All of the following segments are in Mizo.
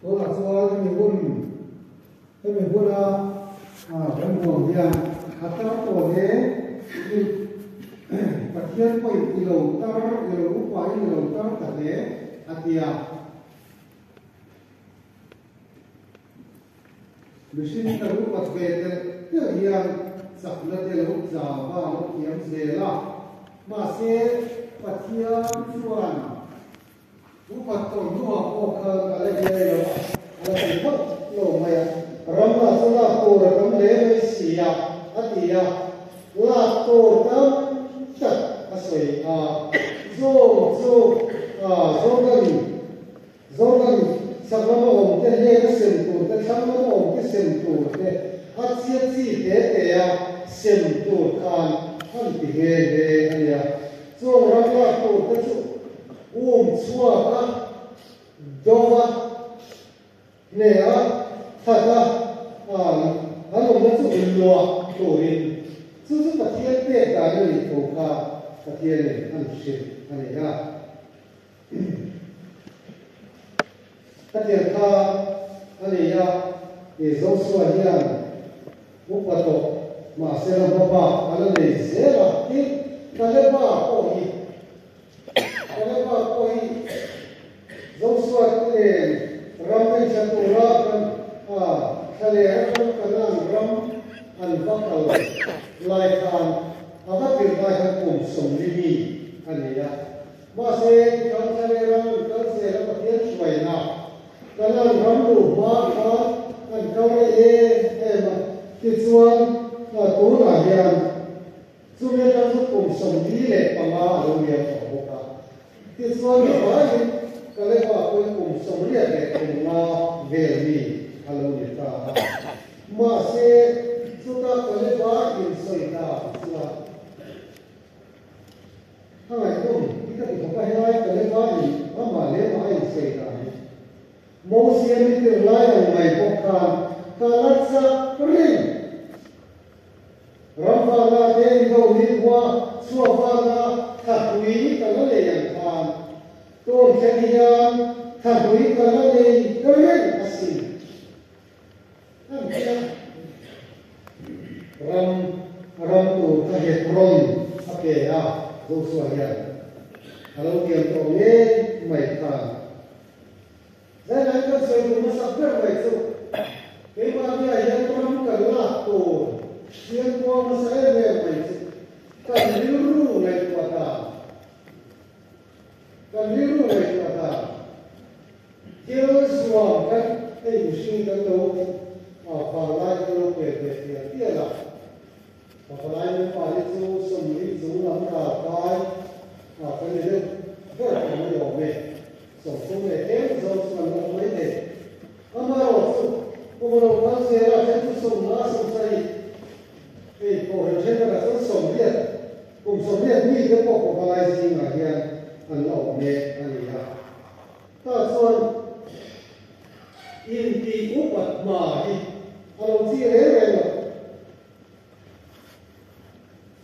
Tunah chuan hemi hun hemi huna kan huam hian a tar tawh hle i Pathian pawhin i lo tar i lo upain i lo tar ta hle a ti a. Mihring kan upat ve telh telh hian chakna te lo chau a, lo thiam zel a. Mahse, Pathian chuan upat tawh hnuah pawh khan a la iai lo a, a la ti hauh lo mai a. Ram lah chu lak tur a tam hle mai si a, a ti a. Lak tur tam tak a sawi a. Zawng chu Jordan Jordan chak lama awm te hnena sem tur te, thlang lama awm te sem tur te, a chhia chi te te a sem tur khan an ti nghe nghe a nia. Chuang ram lak tur te chu um chhuak a, do a, hne a, that a, an awmna chu inluah turin chu chu Pathian pek dan a nih thu kha Pathianin an hrilh a ni a. Khatiang kha a ni a, i Joshua hian upa tawh mahse la hma bak a la nei zel a, tin Kaleba pawh hi Kaleba pawh hi Joshua te nen ram en tha tura kan thla leh atang Kanaan ram an va kal lai khan a va tirh lai khan kum 40 mi a ni a. Mahse, tikhan thlaleh ram an kal zel a Pathian hruaina Kanan ram luh hma kha an kal rei em em a, tichuan tunah hian chumi atang chu kum 45 a lo liam tawh bawk a, tichuan avaiin Kaleba pawhin kum 85 vel mi a lo ni ta a. Mahse, chuta Kaleba insawi dan chuan. A ngaihnawm i ka ti khawp a, helai Kaleba in amah leh amah a insawi dan hi Mosia ni tir lai ang mai bawk khan ka la chak reng. Ramvana te indo ni khua chhuakvana thlahlui ka la nei ang khan tawn thleng hian thlahlui ka la nei reng asin. An ti a, ram ram tur kha Hebron a pe a, Joshua hian a lo tiam tawh ngei mai khan. Zailai kan sawi tur hmasak ber mai chu keimahni ah hian ram kan lak tur siam kual hmasa em em mai chu kan rilru ngaihtuah dan, kan rilru ngaihtuah dan. Thil zuam kan hei mihring kan lo vanlai kan lo pe ve tial tial a, pavalai member hi chu 40 chung lam ral kai kan ni deuh ber tawh mai awm e, 30 leh tlem zo chu kan awm mai thei. Amaherawh chu kum a lo kal zel a, then chu 50 70 hei kohhran thenkhatah chuan 80 kum 80 mi te pawh pavalai zingah hian an la awm mek a ni a. Tah chuan intih upat hma hi a lo chi reng reng lo.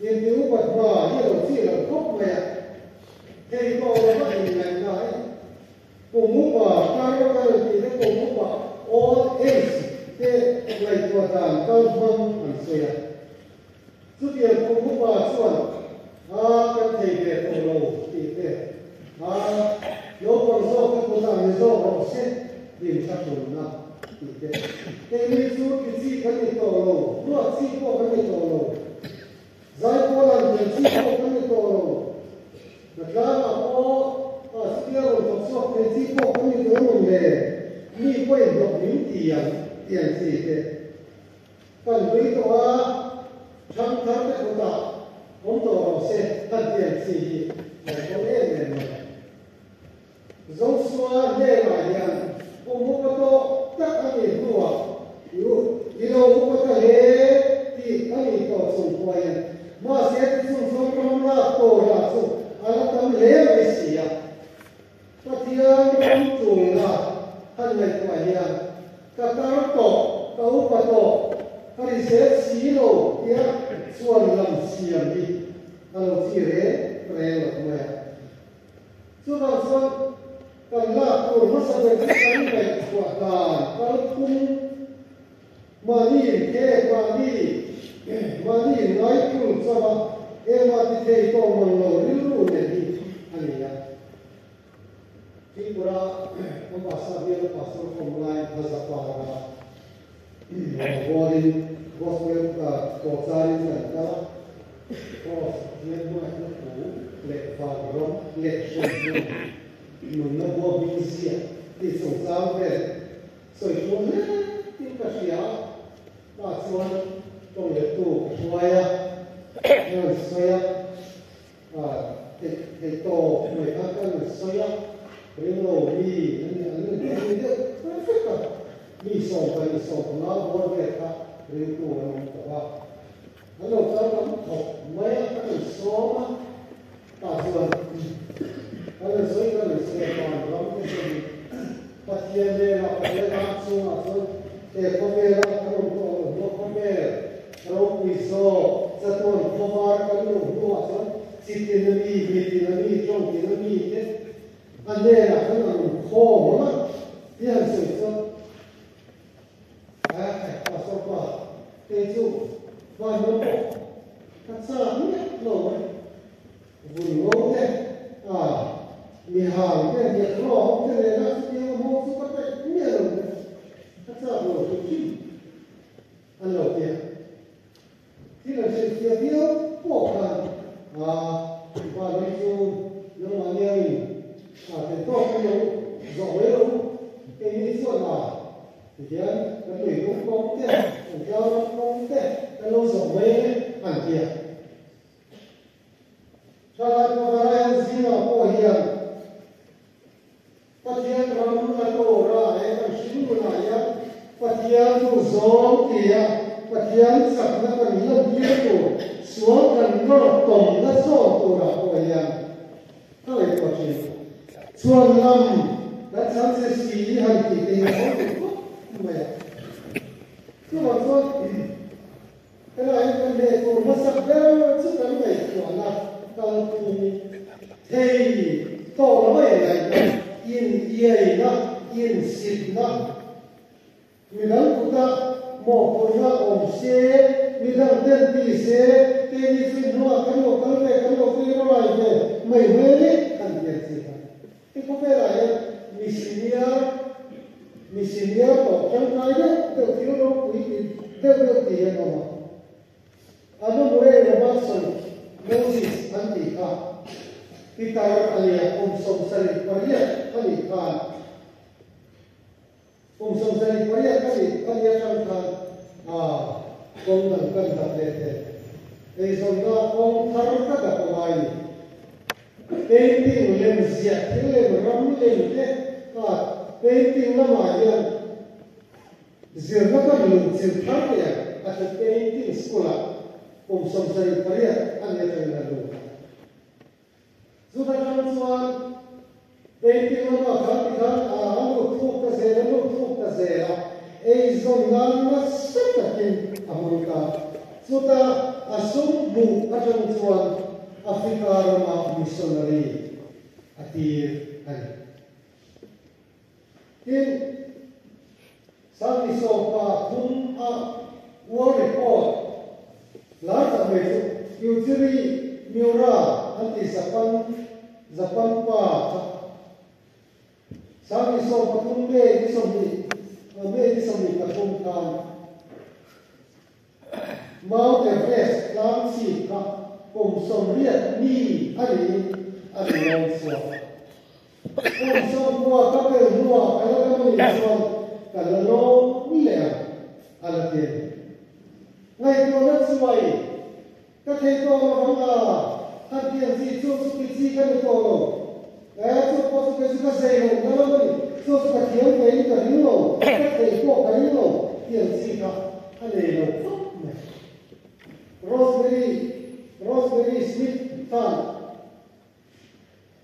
Intih upat hma hi a lo chi lo khawp mai a, thei tawh lova inngaihna hi kum upa tar kal tih te kum upa old age te ngaihtuah dan kal hmang an sawi a. Chutiang kum upa chuan a kan thei ve tawh lo tih te, a naupang zawk te kutah ni zawk rawh se din thla ṭunna tih te, keini chu ti chi kan ni tawh lo, ruat chi pawh kan ni tawh lo, zaipawl an tel chi pawh kan ni tawh lo, hnatlangah pawh a chutia rawn thawk chhuak thei chi pawh kan ni tawh emawn le, mi pawhin hlawh min ti ang tih ang chi te. Kan hlui tawh a, thangthar te kutah awm tawh rawh se kan ti ang chi hi kan pawm em em mai. Joshua hnenah hian kum upa tawh tak a nih hnuah i lo upa ta hle tih a nih tawh chung pawh hian mahse tichung chuan ram lak tawh lah chu a la tam hle mai si a. Pathian ram tulna han ngaihtuah hian ka tar tawh, ka upa tawh, ka risel si lo tia chuan lam siam hi a lo chi reng reng lo mai a. Chuvang chuan kan lak tur hmasa ber chu kan ngaih. ngaihtuah dan kalphung mahni inkhek, mahni mahni inngaithul chauh a, engmah ti thei tawh mang lo rilru nen hi a ni a. Tripura Ambassa biala pastor awm laiin Thazapara Rawngbawlin Gospel tawhcharin kan kal a, Cross Pathian hmangaihna thu leh vanram leh hremhmun nunna bua hming ziah tih chungchang vel sawi thu hle tin ka hria a, tah chuan tawng lettu ka hruai a, ka rawn sawi a. Thei tawp mai kha kan sawi a, ringlo mi an ni an ni deuh vek a, mi 12, 15 bawr vel kha ringtu an awm tawh a, an lo kal tam khawp mai a, kan rawn sawm a, tah chuan kan rawn sawi kan rawn sawi a, van ram te chuan Pathian hnenah Pathian ram chhungah chuan he khawvela kan awm tawh lo hnuah khawvel Ropui zawk, chatuan khawvar kan luh hnuah chuan chi tin a mi, mi tin a mi, tawng tin a mi te a hnenah khan an awm khawm ang a, ti han sawi chuan eh Pastor pa kei chu van ram pawh ka chak miah lo mai, vun ngo te a mi hang te hniak rawk te nena chutiang a hmawng chu ka peih miah lo mai, ka chak lo hrim hrim. An lo ti a. Thil an hrilhfiah viau pawh khan pa lam chu nangmah niangin thei tawk kan lo zawh mai lo. Keini chuan tihian kan lui lung kawng te, kan tlang ram kawng te kan lo zawh mai ang e an ti a. Thalai Pavalai ho zingah pawh hian Pathian ram a tora leh kan hringnunah hian Pathian duhzawng tia Pathian chakna kan lantir tur sual kan nawr tawmna zawn turah pawh hian ka ngaihtuah thin. Chhuan lam kan chhangchhe si han tih te hi a haw duh khawp mai a. Chuvang chuan helai hian kan hneh tur hmasak ber chu kan ngaihtuahna kalphung thei tawh lo a ingaihna, iniaina, insitna, midang kuta mawhphurhna awm se, midang ten ti se, keini chu inhnuah kan lo kal ve, kan lo tui rawlai ve mai mai ni kan ti ang chi kha. He khawvelah hian mi senior, mi senior tawh tangkai deuh deuh thil ropui ti deuh deuh ti an awm a. Anna Murray Robertson Moses an tih kha Peter a nia kum 78 a nih khan kum 78 a nih a nih atang khan kawng dang kan dap leh thei. Eizawnna kawng thar ka dap a ngai ni. Painting lem ziah thil lem ram lem te kha painting lamah hian Zirna kan lungchilh thar leh a hre painting school-ah kum 78 a ni atangin a lut a. Chuta tang chuan painting lama khan tikhan a lut thuk ta zel a, lut thuk ta zel a, eizawn nan nasa takin a hmang ta. Chuta a sum hmuh atang chuan Africa rama missionary a tir a ni. Tin, Sangni 13 a World Record lar tak mai chu Yujiri Miura an ti Japan Japan pa kha Sangni 13 May ni 20 May ni 23 khan Mount Everest tlang chhip kha kum 80 mi a niin a rawn chhuak. Kum 90 ka pel hnuah ka la dam anih chuan ka la lawm leh ang, a la ti a ni. Ngaihtuahna chuai ka thei tawh lo vang a, han tiang chi chu chu ti chi ka ni tawh lo. E, chu pawh chu kei chu ka zei lo na lam a ni, chu chu ka thiam ve in ka ring lo, ka thei pawh ka ring lo tiang chi kha a nei lo khawp mai. Rosemary, Rosemary Smith khan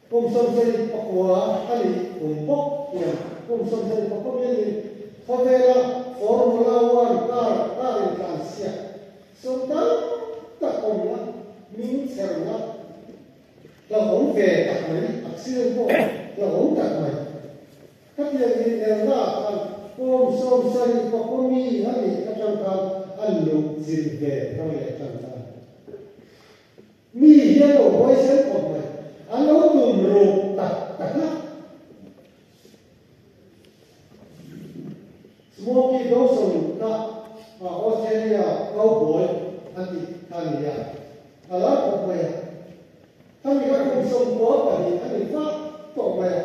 Kum 79 a nih kum bawk hian kum 74 mi a ni. Khawvela Formula One car car intlansiak sum tam tak awmna, hming chherna hlauhawm ve tak mai, accident pawh hlauhawm tak mai. Khatiang. Khatiang in elna ah khan kum 70 pakua mi a nih atang khan a luh chilh ve thar leh tan ta. Mi hi an lo huaisen khawp mai, an lo tum ruk tak tak a. Smokey Dawson kha Australia cowboy an tih kha a ni a, a lar khawp mai a. Khami kha kum 92 a ni vak tawh mai a,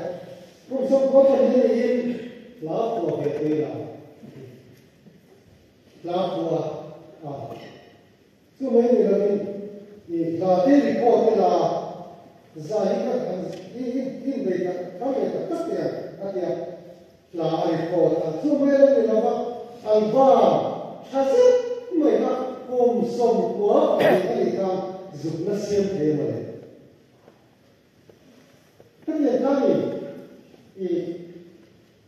kum 92 a niin hla phuah ve tui lo. Hla phuah a. Chu mai ni lovin i hla te record te la zai hi ka han i in bei tak thar leh tak tak teh ang a ti a, hla a record a, chu mai lo ni lova album tha zet mai kha kum 92 a nih khan zuk la siam thei emaw le. Hetiang khan i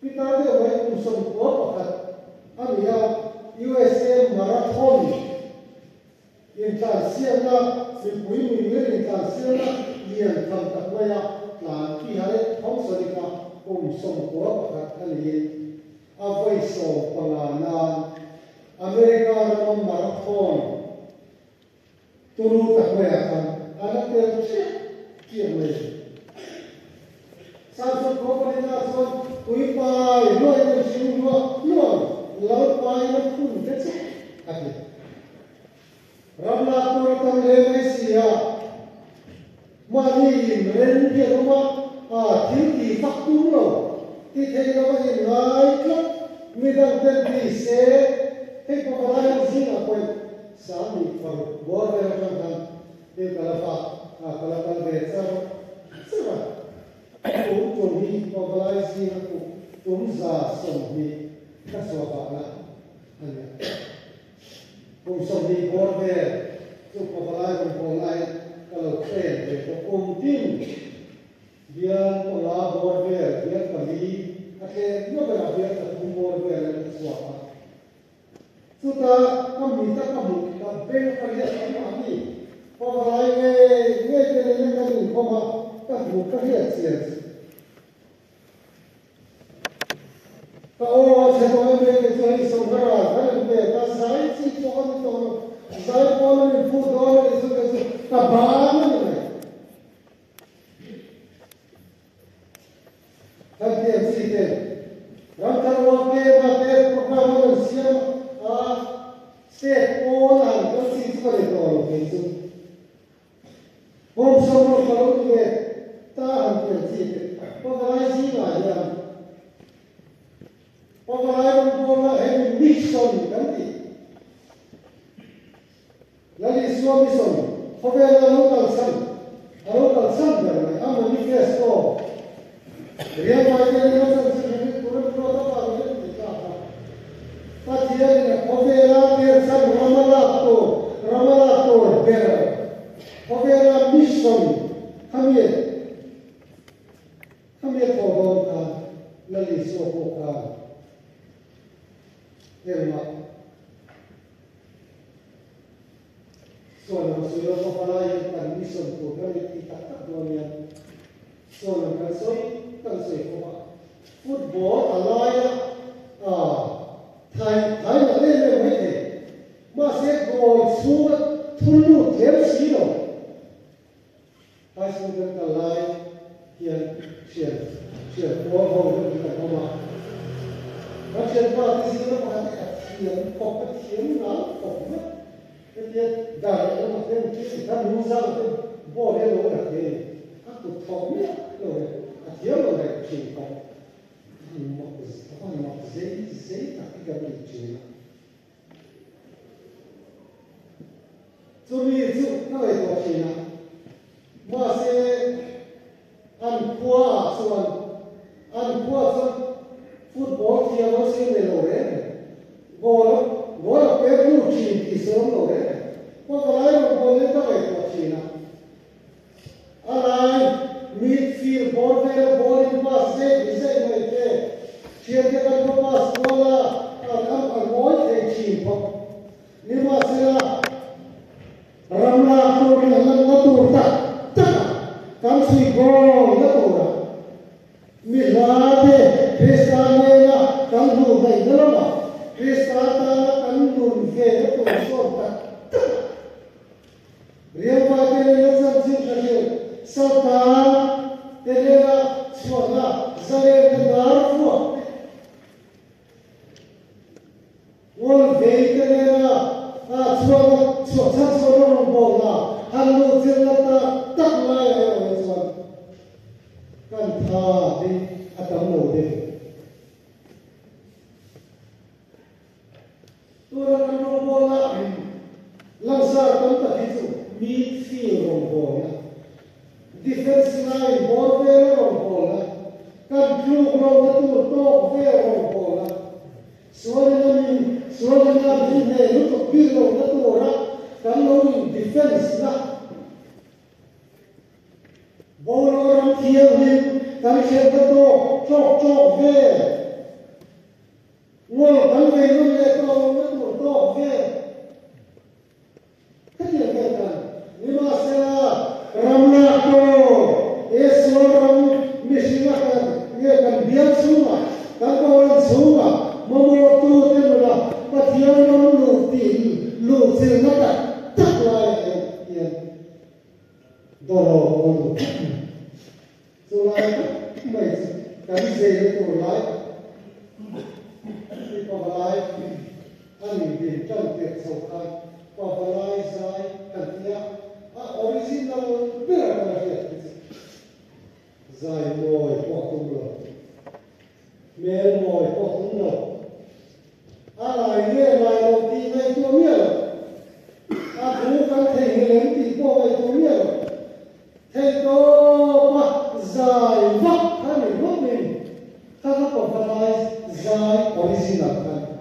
Pitar deuh mai kum 91 a ni a, USA Marathon intlansiakna mipui mimir intlansiakna lian tham tak maia tlan Pihai Thompson-i kha kum 91 a niin a vawi 15 nan America rama Marathon Turu tak maiah khan a la tel chiah chiah mai. Samson Company-na chuan tuipai hnuaiin an hring hluah hluah Lalpain a phun te che a ti. Ram lak tur a tam hle mai si a, mahni inren hi an awm a, a thil ti fak tum lo, ti thei lo a inngai tlat, midang ten ti se, hei pawh ka lai zingah pawhin Sangni 6 bawr vel atang khan hei ka la va a, ka la kal ve char char a. Tum tum hi Pavalai zinga kum tum 120 ka chhuah vahna a ni a. Kum 20 bawr vel chu Pavalai rawn haw laiin ka lo train ve tawh. Kum tin bial 5 bawr vel, bial 4 a tlem na berah bial 3 bawr vel an ka chhuak a. Chutah ka mit a ka hmuh ka beng a riat ang mahni Pavalai ngei ngei te nena kan inkhawm a, ka hmuh ka hriat chian chu. Ka aw a chhe tawh em em chu hei Sawmhara kan in pe ta zai chi pawh a ni tawh lo, zai pawn a ni phut dawn a ni chu kei chu ka ban a ni mai. Kan pian chi te ram thar ruang te ma te program an rawn siam a, state pawn a han kal chi chu ka nei tawh lo kei chu. Home sawm rawh ka lo ti ve ta han pian chi te pavalai zingah hian pavalai rawngbawlna hemi mission kan tih. Lal Isua mission khawvela a lo kalsan a lo kalsan ber mai a manifesto Real Bible in a chanchin hre rit tur a ruat avangin a ti tlak a. Pathianin a khawvela tirhsan ram a lak tur ram a lak tur ber khawvela mission khami khami a thawh dawn khan Lal Isua pawh khan engmah Sawn ang sawi lo ka palai hian kan mission tur kan nei tih tak tak dawn nia. Sawn ang kan sawi kan sawi khawp a. Football a laia thai thai la em em mai thei. Mahse goal chhunga thun lut tlem si lo. High school kan kal lai hian thian thian pawl ho deuh hi kan awm a. Kan thianpa te zing a pakhat hi a thiam khawp, a thiam ngal khawp mai. Hetia dar leh lamah te an ṭin khan nu zang te ball hi a lo la thei a ni. A kut thawk miah lo reng, a thiam lo reng ṭhin khawp. A mak a mak zei zei tak hi kan tih ṭhin a. Chumi chu ka ngaihtuah thin a, mahse an khuaah chuan an khuaah chuan football thiam an siam nei lo reng reng, goal a goal a pek lut thin tih sawi awm lo reng reng. Pavalai rawn ball in ka ngaihtuah thin a, a lai midfield ball vela ball in pass zet zet mai te, thiante kan va pass kual a, an a ngawi thei thin bawk. Nimahsela, ram lak tur leh lanna tur tak taka kan chhui goal na tura mi hla te Krista. kan hmuh hnaihna lamah Krista tana kan nun ve na tur sawn tak tak a. Riangva te nena chanchin tha hril, Satan te nena chhuahna zalenna nar vuak te, Ngawl vei te nena chhuahna chhuah chhan chhuahna rawngbawlna han luh chilhna tak tak laiah erawh hi chuan kan tha hi a tam lo deuh. Tuna kan rawngbawlna langsar tam tak hi chu midfield rawngbawlna, defence line bawr vela rawngbawlna, kan tluk lohna tur tawk vel rawngbawlna, sualina min sualina min hneh lutuk bik lohna tura kan lo in defence na, Bawlhhlawh ram thianghlim kan hriatna tawk ṭawk ṭawk vel. Ngawl kan vei nawn leh tawh lohna tur tawk vel. Hetiang vel khan nimahsela ram lak tawh he sual ram mihringa kan nge kan bial chhungah kan boral chhungah mamawhtute nuna Pathian ram luh tih luh chilhna tak tak laiah hian Dawr awm lo khawp mai. Chu lai tak mai chu kan zeina tur lai tak i pavalai a nih din tan tirh chho khan pavalai zai kan ti a, a original ber a kan hriat khi chu zai mawi pawh a tum lo, hmel mawi pawh a tum lo. A lai nge lai lo tih ngaihtuah miah lo. A thu kan theihnghilh em tih pawh ngaihtuah miah lo. Theihtawpa zai vak kha ni ngawt mai ni. Kha kha pavalai zai original kha ni.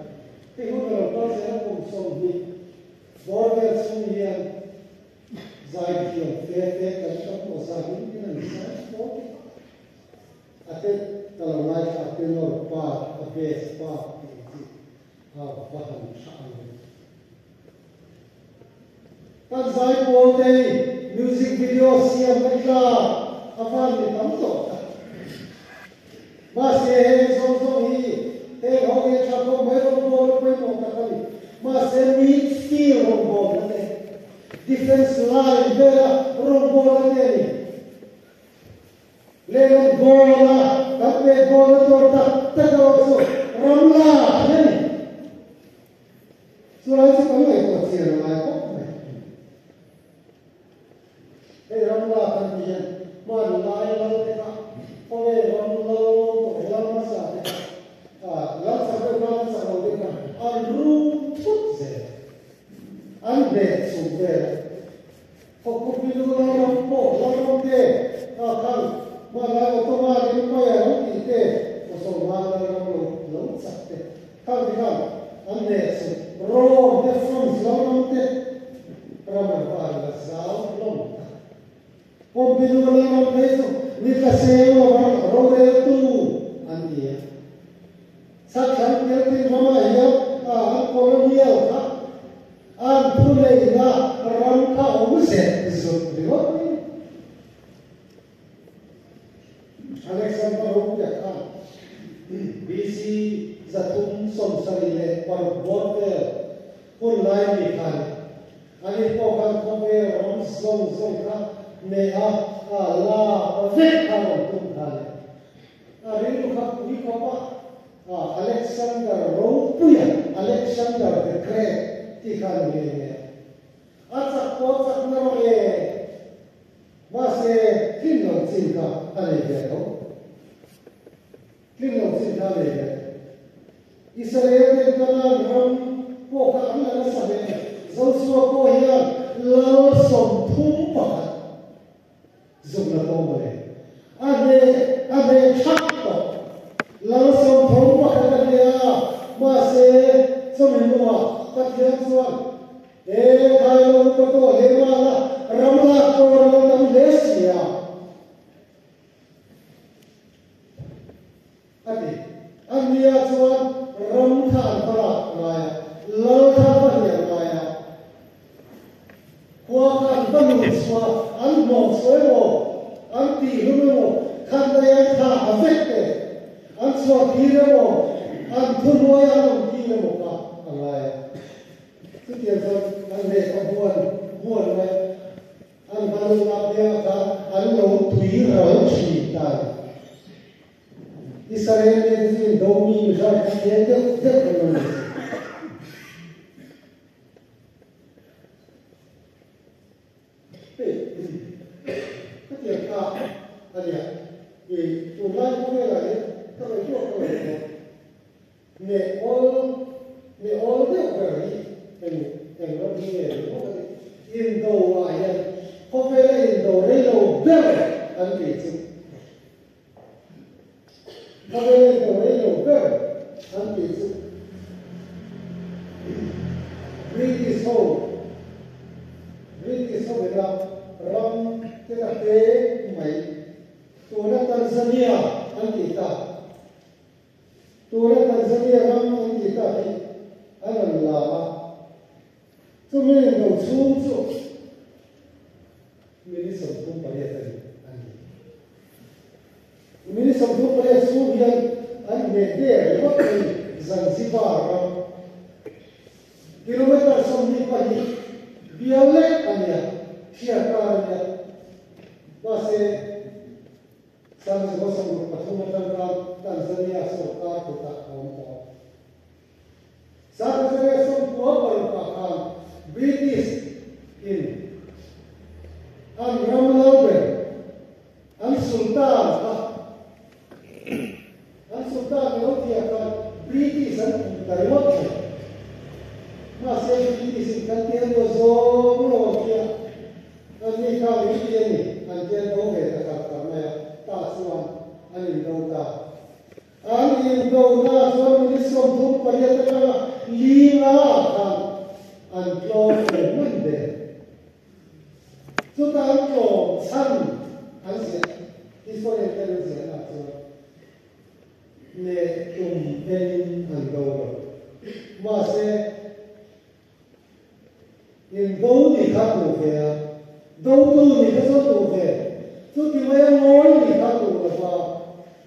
Hei hun a lo kal zel a kum 20 bawr vel chhung hian zai thiam fe fe kan tam pawh zai in in a ni zai fo tih. A te ka lo ngaithla a tenor part a bass part tih ang chi a va han tha ang em. Kan zaipawl te hi music video siam na tlak a van ni tam tawh tak. Mahse heng zawng zawng hi heng ho hi a tha khawp mai rawngbawlna pawimawh tak a ni. Mahse midfield rawngbawlna te, defence line vela rawngbawlna te a ni. Lehlam goal-a kan pek goal-na tur tak tak erawh chu ram lak hi a ni. Chulai chu kan ngaihtuah chian a ngai khawp mai. Hei ram lak kan tih hian hman lai lal te kha khawnge ram lal tawh lal hmasa te kha lal chak deuh lal chak lo te kha an rum thut zel a, an hneh chhum vel a. Khawpui lu Lalram pawh Lalram te a khan hmanlai Ottoman Empire an tih te Mosolman Lalram lo lo chak te khang te khan an hneh chu Rome te France Lalram te ram an va an la zau hlawm ta. Pompidou Lalram phei chu ni tla seng lo ram roreltu an ni a. Chhakthlang Keltin ramah hian an colonial kha An thuneihna ram kha awm zet zut ringawt mai. Alexander Ropuia khan BC 376 bawr vel hun lai mi khan ani pawh khan khawvel ram zawng zawng kha hneh a la vek kha rawn tum kha le. A rilru kha pui khawp a. Alexander Ropuia, Alexander the Great, tih kha a ni nghe nghe a. A chak pawh chak na rawh e, mahse tlin lo chin kha a nei ve tho. Tlin lo chin kha a nei ve. Israel ten Canaan ram pawh kha an la nasa hle. Joshua pawh hian lal 31 Zuk la tawh mawle. A hneh a hneh thak tawh. Lal sawmthawm pakhat a nia, mahse chumi hnuah Pathian chuan he khai lo upa tawh hle mah la, ram lak tur a lo tam hle si a. A ti. A nia chuan ram kha an va lak ngai a, lal kha an va hliam ngai a, khua kha an va lut chhuah, an hmawk chhuah emaw, an tih hlum emaw, khan dai an thah a vek te, an chhuah tir emaw, an. thuhnuaia an awm tir emaw kha a ngai a. Chutiang chuan an lehkha buan buan mai an hmanna apiangah khan an lo tui ral thin ta a ni. Israel te chu indo mi mihring kha tlem deuh deuh an lo ni. Hei hetiang kha a nia i tunlai khawvelah hian ka ngaihtuah ka ngaihtuah ne awl ne awl deuh ber hi eng eng ram hi nge ni maw ka ti indo ah hian khawvela indo rei lo ber an tih chu Khawvel in do rei lo ber an tih chu British ho British ho ina ram te ka hle mai tuna Tanzania an tih tak tuna Tanzania ram an tih tak hi an rawn la a chumi in do chhung chu Minute 38 a ni an ti. Minute 38 chhung hian an hneh der ringawt mai Zanzibar ram kilometre 22 bial lek a nia, thliar kar a nia. Mahse, 1963 atang khan Tanzania sorkar kutah a awm tawh a. 1996 ah khan British in an ram lo ber an Sultan kha an Sultan a lo tih ah khan British an pum ta ringawt mai. Mahse British in kan tian duah zawng lo ang khi a an ni kha min ti a ni an tian do ve ta kar kar mai a ta chuan an indo ta. An indona chuan minute 38 atanga li nga ah khan an tlawm ve hman ve. Chuta an tlawm chhan an ziah, historian ten an ziahna ah chuan hneh tum enin an do lo. Mahse, Indo nih kha duh ve a, dotu nih kha chuan duh ve. Chuti maia ngawi nih kha duh lo va,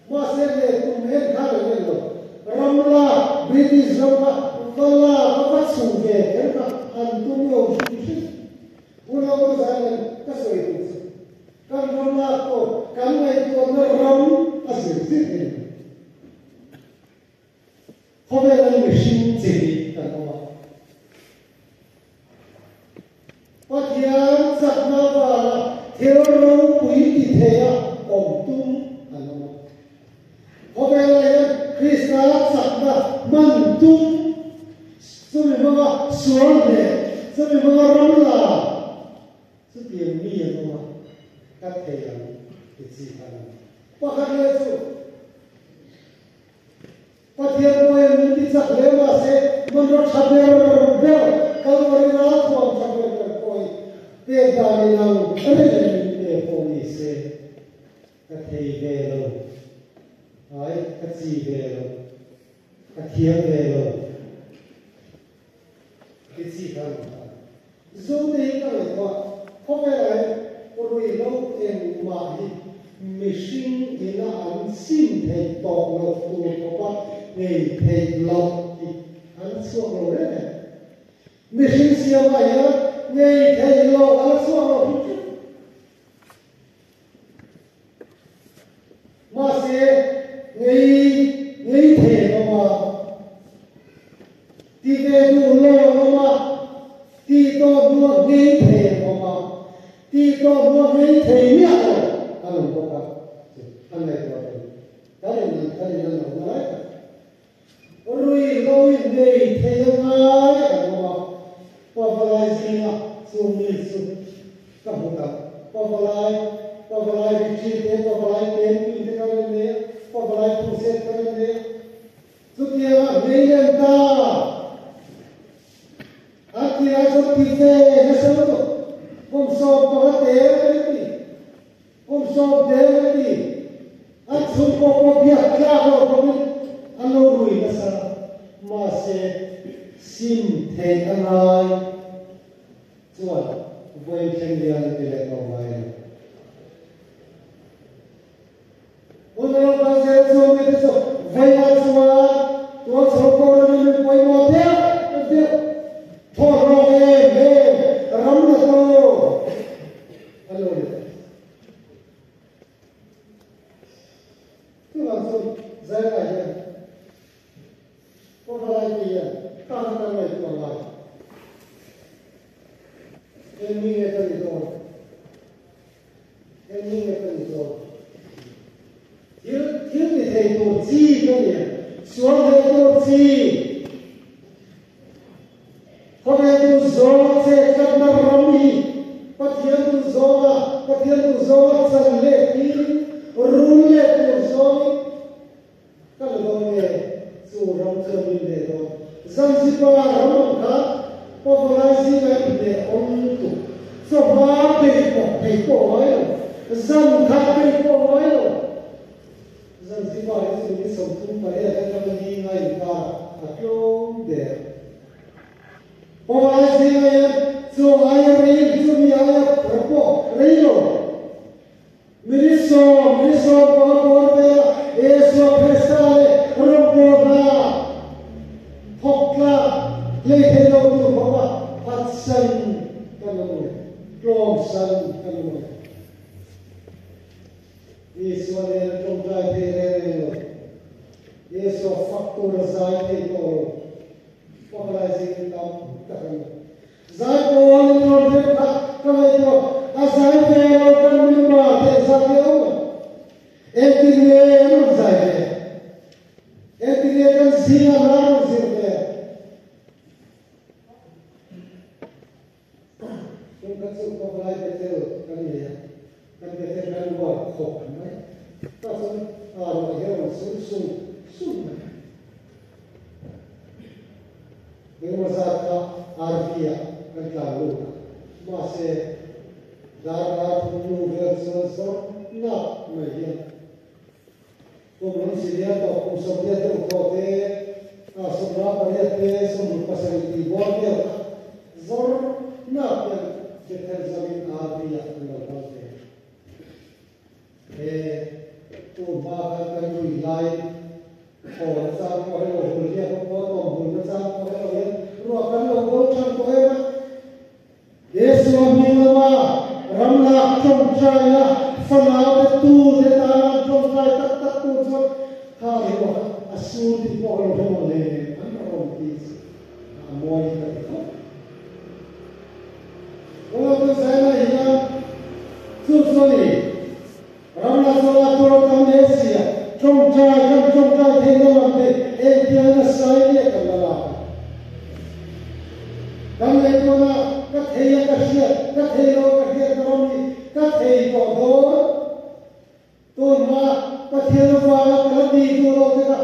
mahse leh tum en kha lo en lo. Ram lak, British ram kha va lak a va chhuh ve kher kha an tum lo hrim hrim. Unau ka zai nen ka sawi duh chu, kan ram lak pawh kan ngaihtuahna ram a zir zir hi a ni. Khawvel an mihring chi hi kan awm a. Pathian chakna avanga thil ropui ti theia awm tum an awm a. Khawvelah hian Krista chakna hman tum, chumi hmanga sual hneh, chumi hmanga ram la, chutiang mi an awm a, ka thei ang ti chi kha an awm. Pakhat leh chu. Pathian pawhin min ti chak hle mahse hmanraw tha ber ber, Kalvari ralthuam tha ber ber pawh hi pek dan in ang reng min pe pawh ni se ka thei ve lo, ai ka chi ve lo, ka thiam ve lo ti chi kha an awm ta. Zote hi ka ngaihtuah khawvelah hian ruihhlo engmah hi mihring ina an sim theih tawh loh tur khawpa ngei theih loh tih an chhuak lo reng em? Mihring siamah hian ngei theih loh a la chhuak lo hrim hrim. Mahse, ngei ngei thei an awm a, ti ve duh lo an awm a, tih tawh hnua ngei thei an awm a, tih tawh hnua ngei thei miah lo an awm bawk a, an ngaihtuah thei. Kan in kan in an awmna lai tak. Ruihhlo in nei thei a ngai an awm a, Pavalai zinga chu mi chu ka hmu tak. Pavalai, Pavalai retreat te, Pavalai camping te kan rawn nei a, Pavalai crusade kan rawn nei a. Chutianga hmei len ta an tih lai chuan ti ve nasa lutuk, kum 15 te an ti. Kum 10 deng a ti. An chhungkaw pawh biak tlak lo khawpin an lo rui nasa. Mahse, sim theih a ngai chuan vawiin thleng hian a ti leh tawh ngai lo. Hun a lo kal zel chu mite chu vawiah chuan tual chho. Pawlai te hian tan a kan ngaihtuah ngai. Eng mi nge ka ni dawn? Eng mi nge ka ni dawn? Thil thil ti thei tur chi ka ni a, sual thei tur chi. Khawvel duh zawng che tlatna ram hi Pathian duh zawnga Pathian duh zawnga chan leh tin rul leh tur zawngin Ka la dawn nge? Chu ram chuan min leh dawn. Zanzibar ram ang kha Pavalai zinga inleh awm lutuk. Chawhma peih pawh peih pawh ngai lo. Zan khat peih pawh ngai lo. Zanzibar hi chu ni 38 atanga ni nga inkarah a tlawm der. Pavalai zinga hian chu aia rei chumi aia pawh rei lo. Minisawm, minisawm panga bawr vela Isua Krista leh rawngbawlna thawk tlak hlei thei lo tur khawpa phatsan kan awm e, tlawmsan kan awm e. Isua nena tawngtai thei reng reng lo, Isua fak tura zai thei tawh lo, pakalai zing tam tak an awm. Zai pawl in rawn hrem kha ka ngaihtuah, a zai ve lo kan member te zat hi a awm a, engtin nge an rawn zai ve a, engtin nge kan zingah hla an rawn zir ve a. Chung kha chu Pavalai Bethel kan nei a, kan Bethel kan uar khawp mai. Tah chuan a ruah hi a rawn sur sung sung mai. Engemaw zat kha RV ah kan tlan lut a, mahse darkar thum hnu vel chuan zawr nak mai hian kum lam silia tawh kum 80 deuh tawh te, 58 te, 27 tih bawr vel kha zawr nak hian Bethel zawin RV ah kan lo kal ve. He tun hma khan kan nui laiin thaw na chang pawh hei lo hul hian a pawh tawm hul na chang pawh hei lo hian ruah kan lo bo than tawh em a. Jesua hming lama ram lak tawngtaina fanau te tu te tana an tawngtai tak tak tu chuan kha ruah kha a sur tih pawh ka lo hre maw le an rawn ti chu a mawi hi ka ti khawp. Kawngah zai lai hian chu chu a ni. Ram la chu la tur tam hle si a, tawngtai kan tawngtai theihna lam te engtiang nasa in nge kan la lak a. Kan ngaihtuahna ka thei a ka hriat, ka thei lo ka hriat ka ram hi ka thei tawh dawn. Tunhma Pathian avanga ka la ti duh lo te kha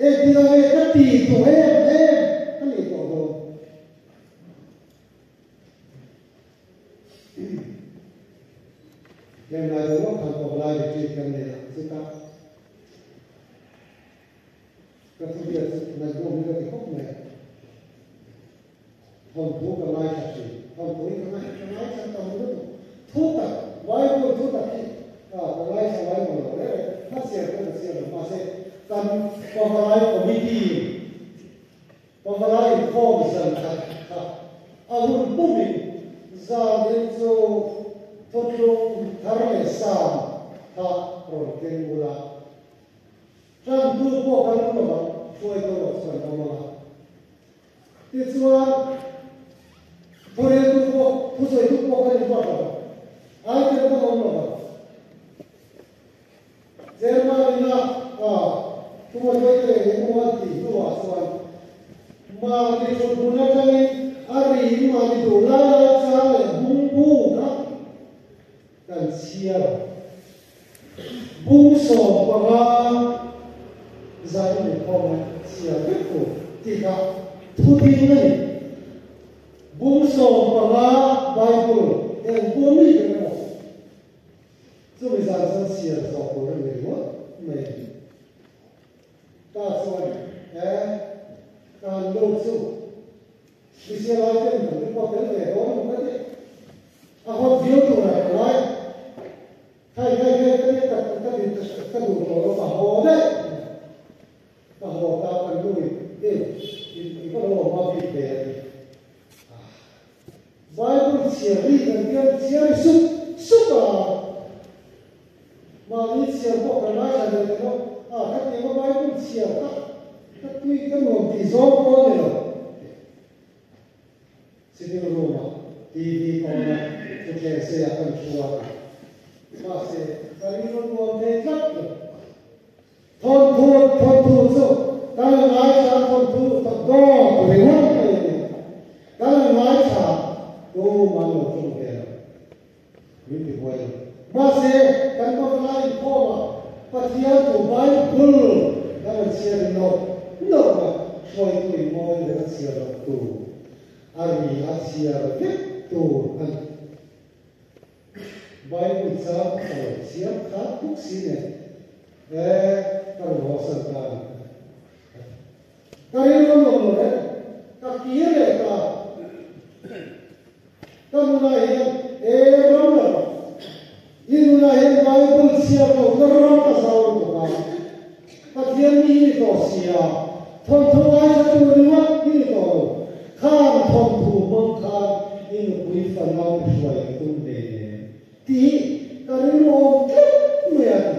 engtiang nge ka ti tawh em em ka nih tawh dawn. Heng lai deuh lawk khan Pawlai retreat kan nei a, chutah ka thubiak chu ngaihnawm hi ka ti khawp mai a. Thawnthu ka ngaithla thin, thawnthu hi ka ngaithla tam lutuk. Thu tak, Bible thu tak hi ka ngaithla ngai maw lo reng reng, ka chhiar pawh ka chhiar lo, mahse kan Pawlai committee in Pavalai inkhawm zan khat kha a hun pumin zan in chu thuthlung thar leh sam kha rawn keng ula. Tantu pawh kan awm lovang, hruaitu erawh chu kan awm ang a. Tichuan, thawhlehtu pawh, thusawitu pawh kan inruat lovang, aitel kan awm lovang. Chairman ina thuhmahruaite leh engemaw an tih hnuah chuan mahni thuthmun atangin a ri mahni duh lai lai chang leh bung bu kha kan chhiar ang. Bung 15 zai inkhawm a chhiar vek tur tih kha thu ding a ni. Bung 15 Bible eng pawh mi ber emaw Chumi zan chuan chhiar zawh tur a ni ringawt mai a ni. Ta chuan he kan lo chu hrisel lai ten kan report tel ve dawn emaw ka ti. A hawt viau turah ka lai. Khai khai khai ka tia ka ka ka duh tawh lo ka haw daih. Ka haw ta kan nu in e i va lo awm a bik ve a ti. Bible chhiar ri kan tiang chhiar ri sup sup a, mahni chhiar pawh kan ngaithla ve ta lo a, khatiang a Bible chhiar kha ka tui ka nuam ti. tih zawng pawh a ni lo. Sitting room ah TV ka on a, thutthleng seiah kan thu a ti. Mahse, ka rilru nuam thei tlat lo. Thawnthu thawnthu chu kan la ngaithla thawnthu dawt ringawt mai a ni. Kan la ngaithla tumah an lo ṭawng ve lo. Min ti buai lo. Mahse, kan pawmlai inkhawmah Pathian thu Bible kan rawn chhiar in nawk nawk a, hruaitu in mawi reng a chhiar loh tur, a ri a chhiar vek tur a ni. Bible chang ka lo chhiar khat bawk si nen, e, ka rawn hawsan ta a ni. Ka rilru nuam lo reng, ka kir leh ta. Ka nunah hian e ram lo, i nunah hian Bible chhiar lo ka ram ka zau lutuk a, Pathian mi i ni tawh sia, thawnthu ngaithla tur ringawt i ni tawh lo, khan thawnthu hmang khan i nupui fanau i hruai ka tum hle nen tih ka rilru awm tlat mai a ti.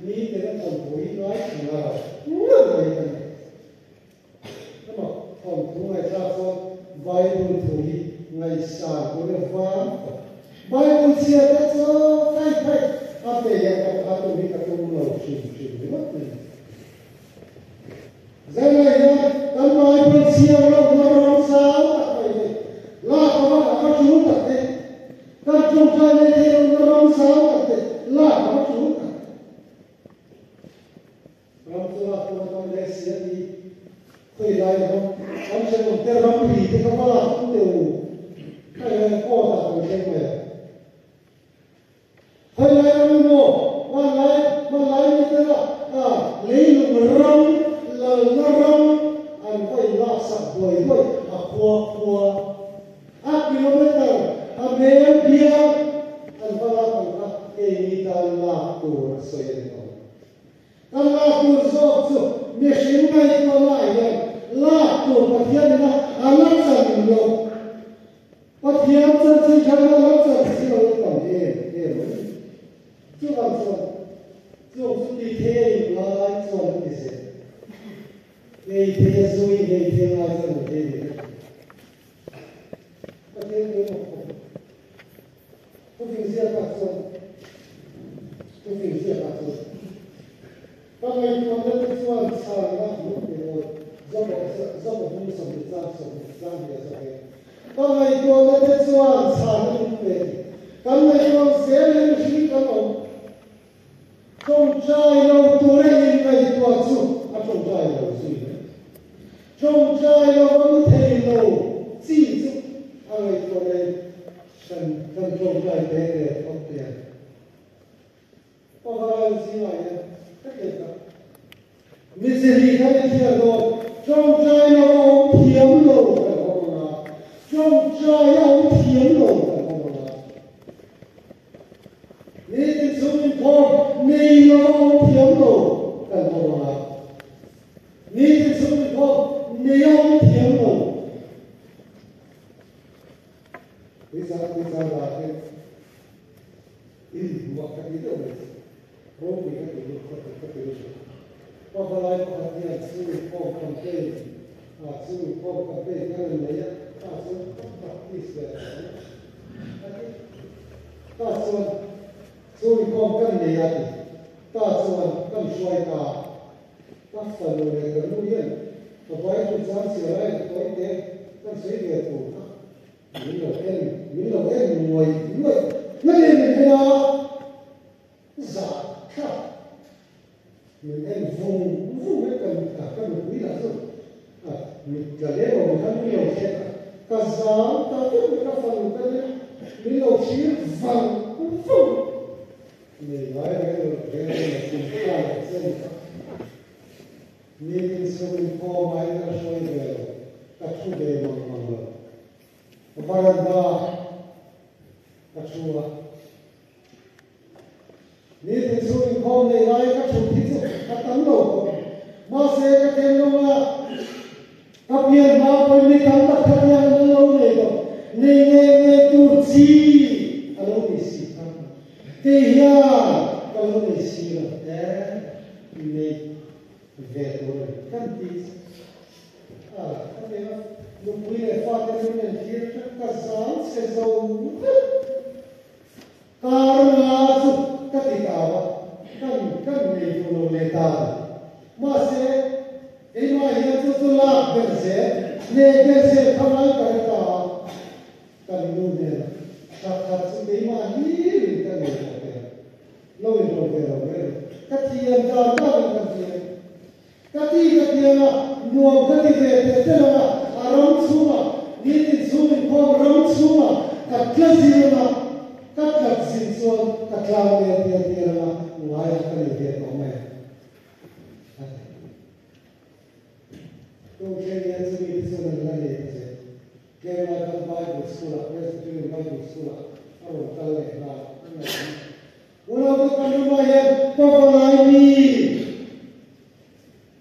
Mi tena thawnthu hi ngaithla ngar ngar mai ka ni. Emaw thawnthu ngaihthlak chuan Bible thu hi ngaihsan tur e vang tak. Bible chhia te chu phei phei a bei a ka a tum hi ka tum lo hrim hrim ringawt mai. Zela hian kan Bible chhiar lohna ram sang tak mai hi lak a va a va tul tak e. Kan tawngtai leh theih lohna ram sang tak te lak a va tul tak. Ram chu lak tur a tam leh si a ti. Khawi lai ram kan hrehawm te ram ri te kha va lak tum teh u. Hei he court ah kan thleng mai a. Khawi lai ram emaw hmanlai hmanlai mi te la ah leilung ram lalna ram an va in lak sak buai buai a khua khua a kilometer a mel bial an va lak ang kha keini tan lak tur a sawi a ni tawh. Kan lak tur zawk chu mihring ngaihtuahna hian lak tur Pathian ina a la chan lo. Pathian chanchin tha ina a la chan si lo hi tam em em a ni. Chuvang chuan chung chu ti thei a in lai chuan a ti zel. Ei thei a zui nei thei lai chuan a thei ve vek. Pathian pawimawh khawp. Thufing ziakah chuan Thufing ziakah chuan ka ngaihtuahna te chuan chhanna hmuh pe dawn Zawk hmung 20 chang 20 chang hi a zawk e. Ka ngaihtuahna te chuan chhanna min pe ti. Kan ngaihtuah zel hi mihring kan awm. Tawngtai lo tura inngaihtuah chu a tawngtai lo zui mai. Tawngtai lo a mu thei lo chi chu a ngaihtuah nei hran kan tawngtai te te phawt te a ni. Pavarai zingah hian ka teh tak. Mi zirhi kha i hriat dawn. Tawngtai lo a awm thiam lo kan awm ang a, tawngtai a awm thiam lo kan awm ang a. Nitin chung inkhawm nei lo a awm thiam lo kan awm ang a, nitin chung inkhawm nei a awm thiam lo. Tuichang tuichang dah te muah ka ti deuh mai chu. Ropui ka ti lut ka ti ka ti lut. Pa valai pakhat hian chung inkhawm campaign ah chung inkhawm campaign kan rawn nei a, ta chuan ka practice ve tawh ang a ti. Ta chuan chung inkhawm kan nei a ti. Ta chuan kan hruai ta a. Ka fanu leh ka nu hian ka Bible chang chhiar lai ka tawi te kan sawi ve tur kha min lo en min lo en nguai nguai ngei min en a zah thlak min en vung vung mai kan ka nupui lah chu mit tla lem lo khan min lo hriat a ka zam ta vek mai ka fanu ka nia min lo thlir vang vung. Nei ngai reng lo reng reng a kum ta leh chen kha. Nitin chhung in khawm aiin ka hruai ve lo, ka thu ve mang mang lo. Varanda ka thu a. Nitin chhung in khawm nei lai ka thut hi chu a tam lo khawp. Mahse ka ken lo a, ka pian hma pawhin mi tam tak kha tiang an lo nei tawh. Nei ngei ngei tur chi a lo ni si kha. Kei hian ka lo nei si lo e, nei ve tur a ni. Kan ti a, ka ti a, nupui leh fate min en tir hrep ka zang chhe zo vek. Kar nga chu ka ti ta a, kan kan nei duh lo leh ta a ni. Mahse, keimah hian chu chu lak ber zel, nei ber zel kha ngai ka hre ta a, kan nu hnenah thla khat chu keimah hlirin ka nei tawh ve ang, lo inrawn ve lo reng. Ka thiam dan danin kan thiam. Ka ti ka tiang a, nuam ka ti ve teh tel ang a, a ram chhungah, nitin chhung inkhawm ram chhungah ka tla zir ang a, ka tlat zin chuan ka tlang ve tial tial ang a, ngaiah ka nei ve tawh mai ang, a ti. Tun thleng hian chumi te chuan an la nei ta zel. Tlem lai khan Bible School-ah, Presbyterian Bible School-ah a rawn kal leh nghal a ngaih. Unau kan ramah hian Pavalai mi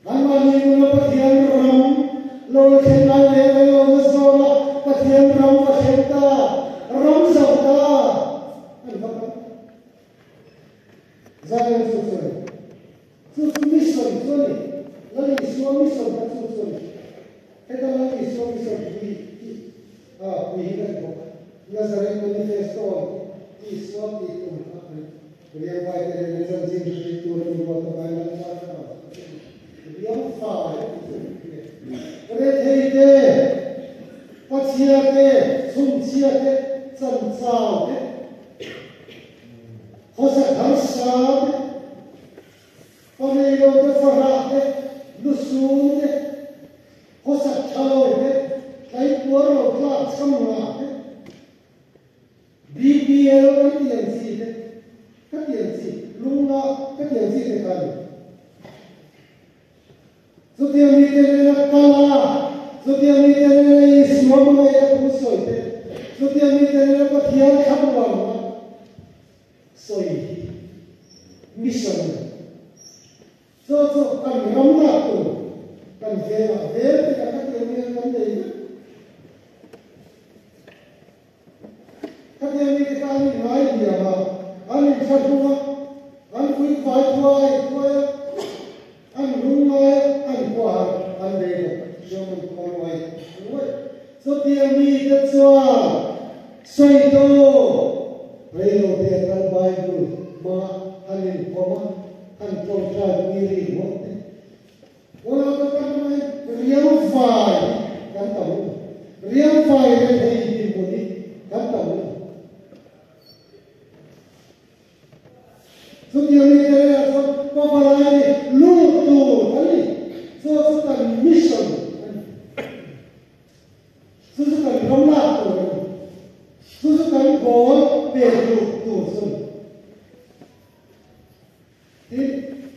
anmahni nuna Pathian ram lo la thlen lai leh rei lo na zawna Pathian ram va thleng ta, ram zo ta an va kal. Zion chu chu a ni. Chu chu mission chu a ni. Lal Isua mission kha chu chu a ni. Heta Lal Isua mission pui hi a pui hi ka ti bawk. Nazareth Manifesto ang khi Isua tih tum kha a ni. Riangvai te nen a chanchin hre hrih tur a ni ruat a ngai Lal Pa thlarau chu ka ti. Riangvai a ti chu a ni. Rethei te, Pachhia te, Chhumchhia te, Chanchau te, Khawsa harsa te, fa nei lo te, fahrah te, lusum te, khawsak tha lo te, tlaikuar lo tlak cham ngah te, BPL kan ti ang chi te, ka ti ang chi, lungla ka ti ang chi te kha a ni. Chutiang mite nena kal a, chutiang mite nena Isua hmangaih a thu sawi te, chutiang mite nena Pathian thlamuan a sawi hi mission a ni. Chu chu kan ram lak tur kan vengah vel tikah khatiang mi an kan nei vek. Khatiang mite kha an inngai diam a, an inthlahrung a, an puifai thuai thuai a, an lungngai a, an huahar an bei bawk. German khawngaih nguai. Chutiang mite chuan sawi tawh reilo te atan Bible hmanga han inkhawm a, han tlawngtlai pui ri ngawt te. Unau te kan hmangin riau fai hi kan tam lutuk. Riau fai rethei dinhmun hi kan tam lutuk. Chutiang mi te leh chuan Pavalai ni lut tur kan ni. Chu chu kan mission a ni. Chu chu kan ram lak tur a ni. Chu chu kan goal pek luh tur chu a ni. Tin,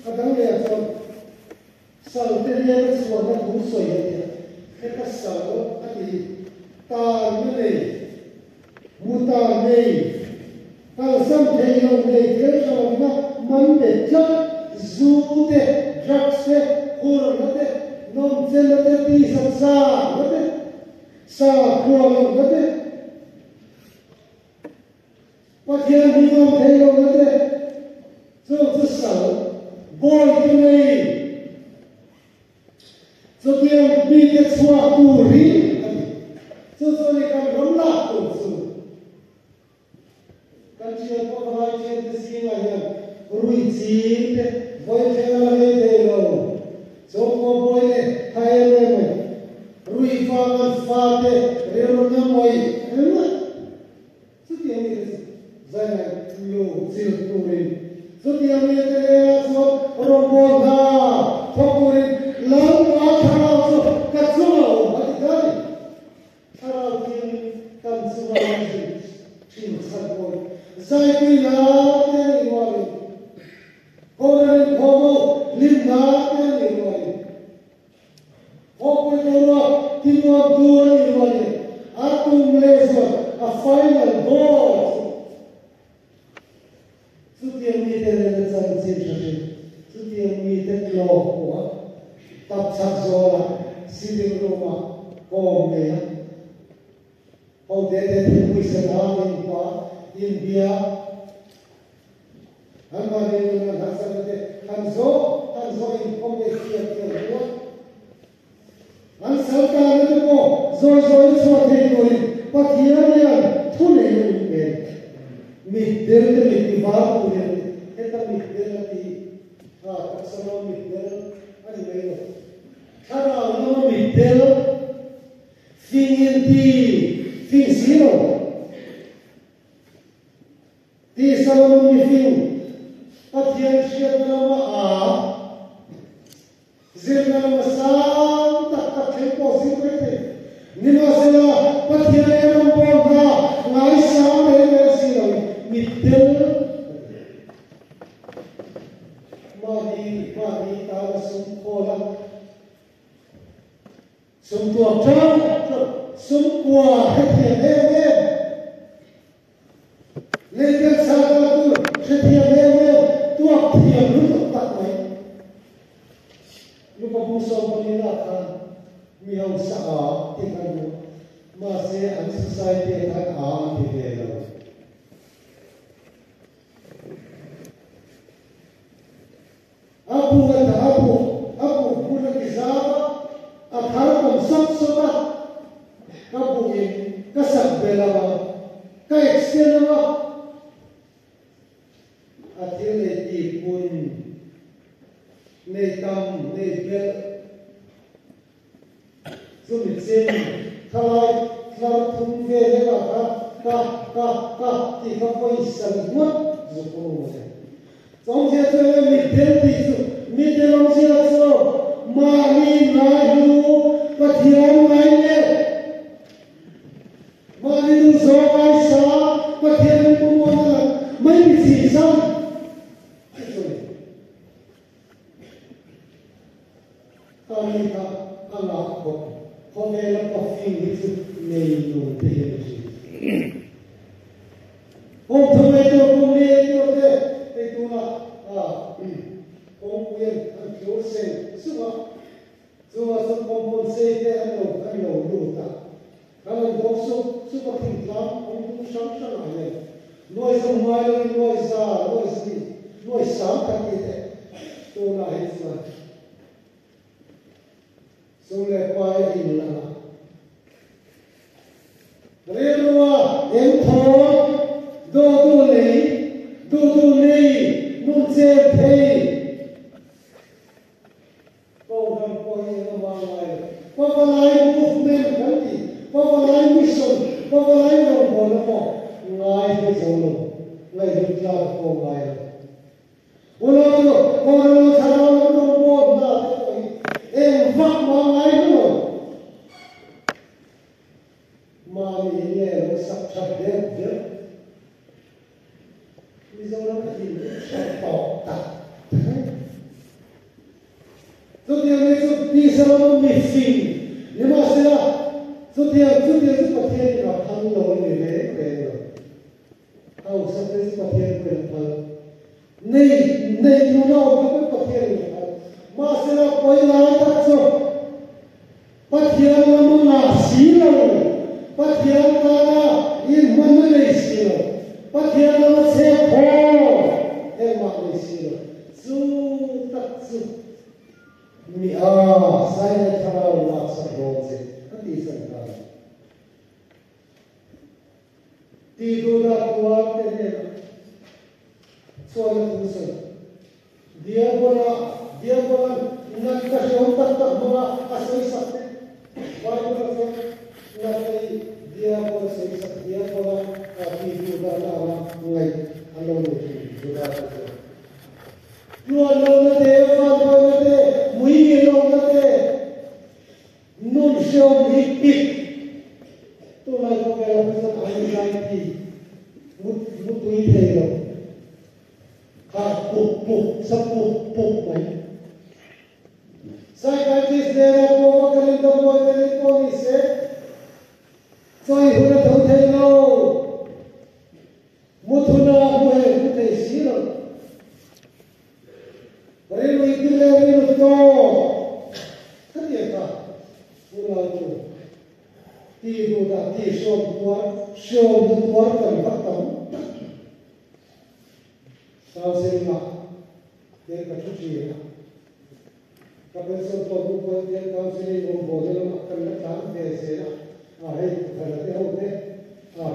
a dang leh ah chuan sal te hian a chhuahna thu sawi a nia, heta sal a ti tanna nei, mu tan nei, kalsan thei lo nei thil tha lohna man bet tlat, zu te, drugs te, hurna te, nawmchenna te, tisa chakna te, sa khua lohna te, Pathian hi ngam thei lo na te, chung chu sal bawi te nei chutiang mite chhuak tur hi a ni. Chu chu a ni kan ram lak tur chu. Kan thian pawh palai thian te zingah hian rui ching te vawi thleng a la ngei thei lo. Chawngkaw bawi leh tha em em mai. Rui vang an fate rilru na mawih ringawt. Chutiang mite chu zaingai lu chil turin, chutiang mite lengah chuan rawngbâwl hna thawk turin Lalpa Thlarau chu ka chunga awm a ti ta a ni. Thlarau thiangin kan chunga lo zin thin chhan pawhin zaipui na te a nih rualin, Kohhran inkhawm ho hlimna te a nih rualin, Khawpui boruak tinuam tu a nih rualin a tum leh zuan a final goal chu chutiang mite nena chanchin hre hrim, chutiang mite tlawm pawh a tap chak zawlah sitting room-ah kawm nei a, ho te te thingpui sen hang inpa inbia. An mahni nun an harsatna te han zawh han zawh inkhawm leh hriat te an ruat. Zawi zawi chhuah thei turin Pathian hian thu nei a min pe. Mitdel te mit ti var turin a ti. Heta mitdel a ti a, taksa lama mitdel a ni mai lo. Thlarau lama mitdel, fing in ti fing si lo. Tisa lama mifing, Pathian hriatna lama a zirna lama sang tak tak thleng pawh zir mai thei. Nimahsela, Pathian e rawngbâwl hna ngaisang reng reng si lo mitdel a ni. Mahni mahni tana sum khawl a, sum tuak ṭang ṭang, sum kua hrethiam em em. Leitel chhaka tur hrethiam em em, tuak thiam lutuk tak mai. Luka bu 14 ah khan mi hausa a tih kan hmu. Mahse an society ah khan a an ti ve lo. A bu a dah a bu a bu hmun a ti zau a, a thar awm sawt sawt a, ka bu in ka sak belh ang a, ka extend ang a, a thil nei ti pun nei tam nei belh chumi chin thalai tlar thum vel engah kha ka ka ka tih kha pawisa ringawt zuk awm ang che. Chawngzia chu enge mitdel tih chu mitdel awmzia chu mahni ngaihlu Pathian ngai leh mahni duhzawng ngaisa Pathian min pawmawna lang mai mi chi zam chu chu a ni. Kani kha a ngah khawp, khawvela pafing hi chu nei nung te hian a hria. Home thang lei tur kum li ei tur te hei tunah kawngpui an thlur seng sung a, chungah chuan compound sei te an lo an lo lut a, kan rawn bawk sup sup a thingtlang kawngpui hrang hrangah hian nuai zawng ngai loin nuai za, nuai zi, nuai sang khat tih te tunah hi chuan Sum leh pai a in lang a. Rilrua engthaw dawtu nei, duhtu nei, nun chen thei. Program pawh hi eng emaw a ngai lo. Pavalai movement kan ti, Pavalai mission, Pavalai rawngbawlna pawh ngai hle zo lo, ngaihhlut tlak pawh ngai lo. Unau chu Kawrlo thlarau lam rawngbâwl hna te pawh hi eng vak mah ngai hnu lo. Mahni in leh lo sak that deuh deuh. Mizoram a in hre tawh tak tak a ni. Chutiang hi chu Israel mi fing nimahsela chutiang chutiang chu Pathianin a phal lo a ni reng reng lo. Hausa te chu Pathian pawhin a phal. Nei nei nuna awm te pawh Pathianin a phal. Mahsela pawi lai tak chu Pathian lam a ngah si lo, Pathian tana inhmanna nei si lo, Pathian lama chhek haw engmah nei si lo, chu tak chu mi a Saina thlarau laksak dawn che a tih san ta lo. Tih duhdah tuar te hnenah chuan a thu sawi. Diabola, Diabolan nat ka hriam tak tak hmanga a sawi sak te. Bible-a chuan nat hi Diabola sawi sak, Diabola tih duhdah na anga ngaih an lo nei thin Juda te chuan. Tluan lohna te, vanduaina te, mui ngei lohna te, Nun hriam hi pik tunlai khawvela hi chuan anxiety mut mutui thei lo kha puk puk sa puk puk mai. Psychiatrist nena pawh va kalin damdawi kalin pawh ni se chawi hun a tho thei lo. Mut huna hmu hei hmu thei si lo. Rilru ti leh rilru tawp ka ti a kha unau chu ti duh dah ti hrawm tuar hrawm na tuar kan va tam tak counseling ah hian ka thu thin a ka pension tawh hnu pawh hian counseling awm haw na lamah kan la tlan ve zel a. A hei thara te ho te a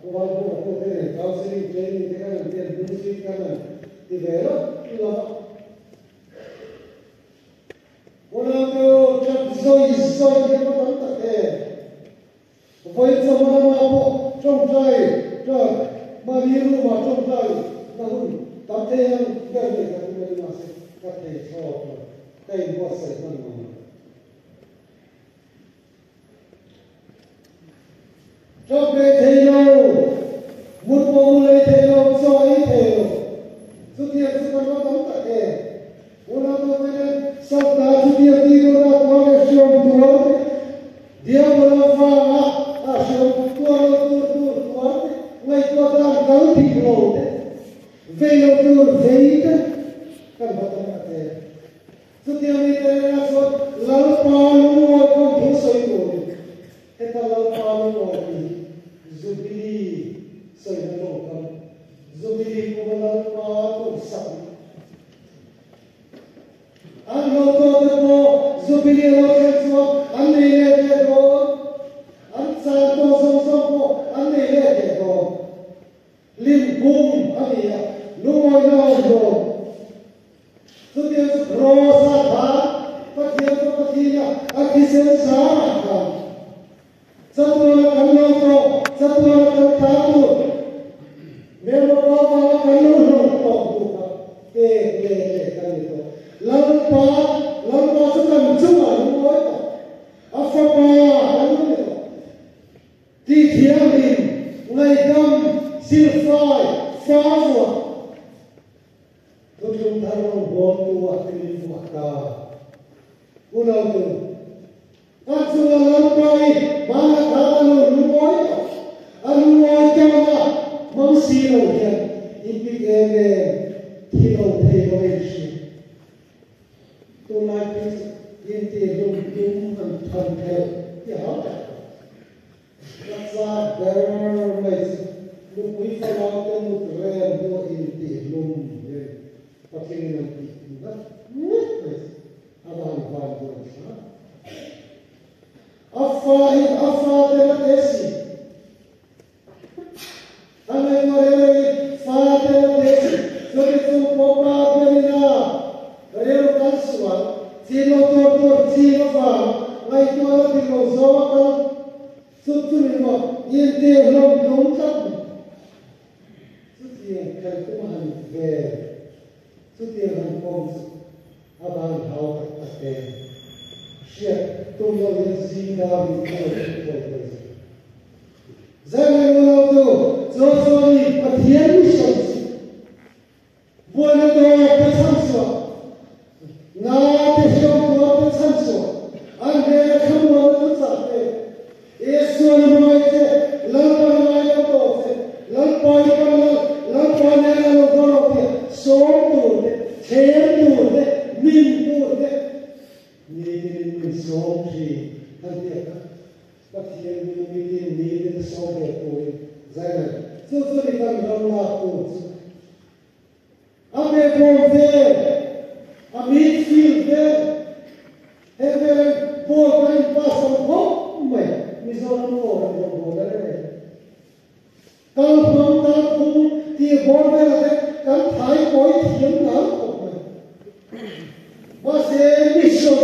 Uval Bunga pawh te nen counselling training te kan han ti a, hnung zui kan han ti ve lawk lawk a. Unau tap zawi zawi hian va tam tak em? Vawi chawhma lamah pawh tawngtai ṭak mahni room-ah tawngtai na hun tam thei ang ber nei ka tum a ni mahse ka thei thlawt lo, ka inbuatsaih hman mang lo. Ṭap leh thei lo, mut pawh mu lei thei lo, chaw ei thei lo. Chutiang chu kan va tam tak em? Unau tute Sakta chutiang tih dawna tuar leh hriam tuar te, Diabola vanga a hriam tuar lo tur tur tuar te, ngaihtuah dan kal dik lo te, vei lo tur vei te kan va tam tak em? Chutiang mi te hnenah chuan Lalpa lungawi kawng thu sawi turin heta Lalpa lungawi tih hi Jubilee sawina tawngkam, Jubilee kuma Lalpa tumsak ni. An hlawhtawh te pawh Jubilee a lo thlen chuan an nei let leh dawn, an chan tawh zawng zawng pawh an nei let leh dawn. Hlim kum a ni a, lungawina a awm dawn. Chutiang chu Kraws-a khan Pathian chu Pathian a thisen zarah khan chatuana kan lo tawh, chatuana kan ta tur, Member pa vanga kan lo hlawh tawh hnu kha pek let leh kan ni tawh. Lalpa, Lalpa chu kan chungah lungawi tawh, a fapa kan lo ni tawh. Ti thiangin ngaihdam silfai fa vuah Thuthlung thar rawn bawltu ah te min vuah ta. Unautu, kan chunga Lalpa i hmana khan a lo lungawi tawh, a lungawi tawn a hmang si lo hian i bik em em thi lo thei lo in hria. Tunlai phei chu intihlum tum an than khelh ti hau tak tak. Ka chak ber mai chu nupui fanau te mut rem hnu intihlum hian patling an tih ngat ngat mai chu a van van dawn hram. A fa in a fa te la te si. A ngaihtuah reng reng in fa te la te si. Chuti chung pawh pa ber in a rilru kal sual, chin lo tur tur chin avang ngaihtuah la dik lo zawng a kal chut chu ni maw intihlawm tlum tlat mai. Chutiang khelh tum a han vel, chutiang han pawm chu a van hau tak tak em. Hriat tum lo in zinga min khawi chu khawi khawi zui. Zai lo lo tu Joshua nih Pathian mission chu buaina tawp te chhanchhuah, na te hriamtuar te chhanchhuah, an hnena thlamuanna thuchah pek, Isua na hmangaih che, Lalpa na ngai lo tawh che, Lalpa i pan lal, Lalpa nena lo va rawh tia sawm tur te, thlem tur te, hnim tur te, nitin min sawm thin kan ti a kha. Pathian min mitin nitin sawm ve turin zai mai. Chu chu ni kan ram lak tur chu. A behbawm vel, a midfield vel, he velan ball kan in pass ang khawp mai, Mizoram aw ram rawngbawl a reng e. Kal hmang kal phung tih bawr velah te kan thai kawi thiam nal khawp mai. Mahse mission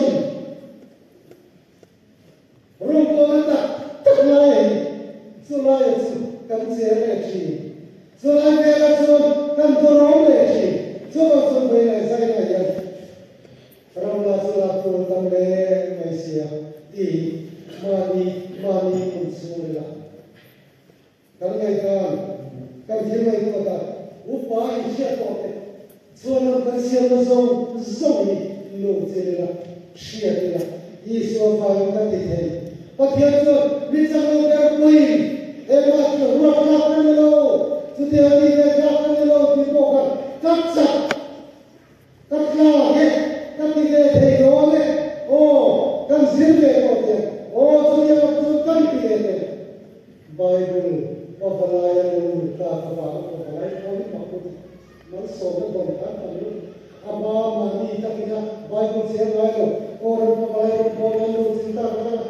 Rawngbawlna tak tak lai a ni. Chu laia chu kan cher leh thin. Chu lai velah chuan kan dawrawm leh thin. Chuvang chuan vawi leh zai lai hian ramla chu lak tur tam leh mai sia tih hi mahni mahni inchhung ila. Kan ngaihdan, kan thil ngaihtuah dan, upa inhriat tawh te chuan lam kan siamna zawng zawng hi lungchil ila, hriat ila, Isua vangin kan ti thei. Pathian chuan mi chak lo ber puiin engmah chu ruat tlak ka ni lo, chutiang a tih ve tlak ka ni lo tih pawh khan ka chak, ka tlak e, ka ti ve thei dawn e, aw, kan zir ve tawh tiang, aw chutiang ang chuan kan ti ve thei. Bible pavalai a lo lut ta ka vang a pavalai pawhin mak lut a, malsawmna dawn khan tam lut a hma mahni takin a Bible chhiar ngai lo, aw ram pavalai ram pawn an lo chil tak atanga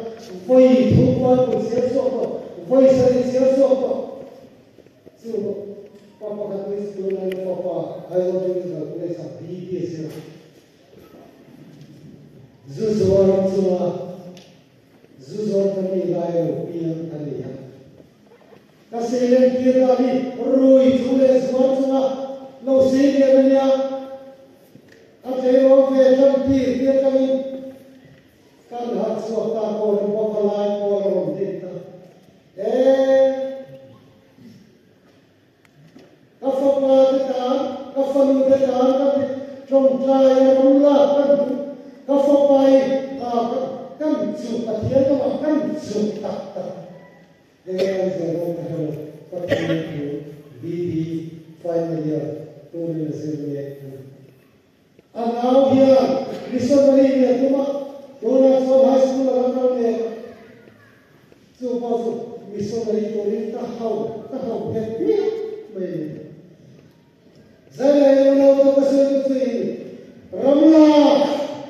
Vawi thum Bible chhiar chhuak tawh, vawi sarih chhiar chhuak tawh. Chu pa pakhat hi tunlai la fapa Aizawl Divisional College ah BD a zir a. Zu zuar chunga zu zuar ka mi lai a lo piang a ni a. Ka seilen tir dan hi rui chung leh zuar chunga lo sei lian a nia. A tleirawl ve tan tir te atangin kan harh chhuak ta kaw ri bawk a lai pawl a rawn din ta. E ka fapa te tan, ka fanu te tan ka ti tawngtai a rawn lak kan duh. Ka fapa i kan chu Pathian lamah kan chuk tak tak. England Zero ka hre lo, Pathian thu BD final year turin a zir mek a ni. A nau hian missionary nih a tum a, tunah chuan high school a la kal mek a. Chu pawh chu missionary turin ka hau ka hau nghet miah mai a ni. Zai leh lo lo chu ka sawi chu in ramla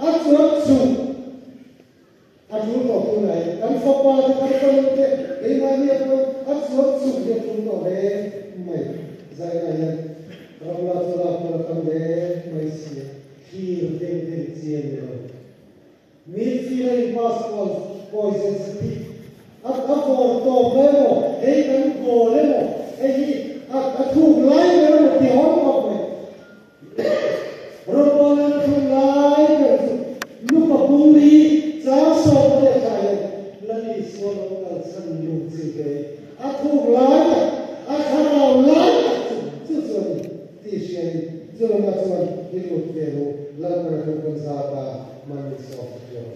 a chuan chuk A tul tawh tun ai, kan fapa te kan fanu te keimahni a pawn a chuan chuk hi a tul tawh hle mai. Zainah hian ramla chu lak tur a tam hle mai si a, thlir deng deng chi a ni lo. Midfield a in pass kual kawi zet zet hi a a vawr tawp mai emaw, hei kan goal emaw, hei hi a a thuk lai ber emaw ti awm khawp mai. Rawngbawlna thun lai ber chu Luka Puri chang sawm leh tha hian Lal Isua lo kalsan lut chi ve a thuk lai tak, a thlarau lai tak chu chu chu a ni tih hriain chu lamah chuan i lut ve lo Lalpana thu kan zat a, man min sawm ta ṭhiam a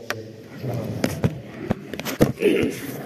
hre.